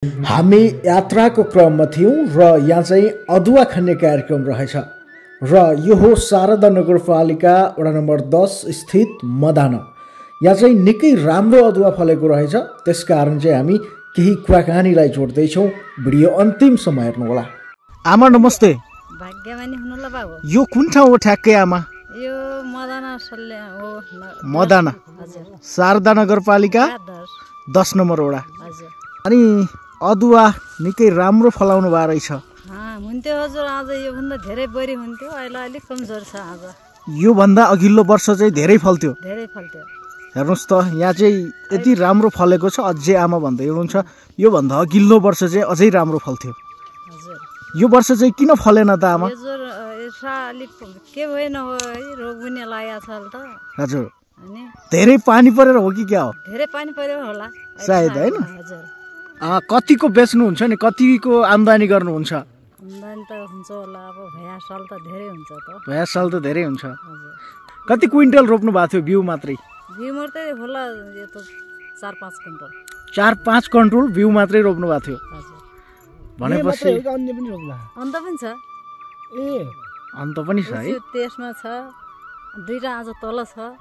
हामी यात्राको क्रममा थियौं र यहाँ चाहिँ अदुवा खन्ने कार्यक्रम रहेछ र यो हो शारदा नगरपालिका वडा नम्बर 10 स्थित मदान। यहाँ चाहिँ निकै राम्रो अदुवा फलेको रहेछ, त्यसकारण चाहिँ हामी केही कुराकानीलाई जोड्दैछौँ। भिडियो अन्तिमसम्म हेर्नुहोला। आमा नमस्ते। भाग्यमानी हुनुला बाबु। यो कुन ठाउँ हो ठ्याक्कै आमा? यो मदाना सल्ले हो। मदाना हजुर। शारदा नगरपालिका 10 नम्बर वडा। हजुर। अनि अदुवा निकै राम्रो फलाउनु भएको रहेछ। हुन्थ्यो हजुर, आज यो भन्दा धेरै बढी हुन्थ्यो, अहिले अलिक कमजोर छ। आज यो भन्दा अघिल्लो वर्ष चाहिँ धेरै फल्थ्यो। धेरै फल्थ्यो। हेर्नुस् त यहाँ चाहिँ यति राम्रो फलेको छ। अझै आमा भन्दै हुनुहुन्छ यो भन्दा अघिल्लो वर्ष चाहिँ अझै राम्रो फल्थ्यो। हजुर। यो वर्ष चाहिँ किन फलेन त आमा? हजुर यसमा अलिक के भएन हो है, रोग पनि लागेको छ त। हजुर। अनि धेरै पानी परेर हो कि क्या हो? धेरै पानी पर्यो होला सायद, हैन? हजुर। कतिको बेच्नुहुन्छ नि, कतिको आम्दानी गर्नुहुन्छ? आम्दानी त हुन्छ होला, अब भया साल त धेरै हुन्छ त। भया साल त धेरै हुन्छ। हजुर। कति क्विन्टल रोप्नु भएको थियो बिउ मात्रै? बिउ मात्रै होला यो त 4-5 क्विन्टल। 4-5 क्विन्टल बिउ मात्रै रोप्नु भएको थियो। हजुर। भनेपछि अन्त पनि छ। अन्त पनि छ है। त्यसमा छ दुईटा आज तल छ।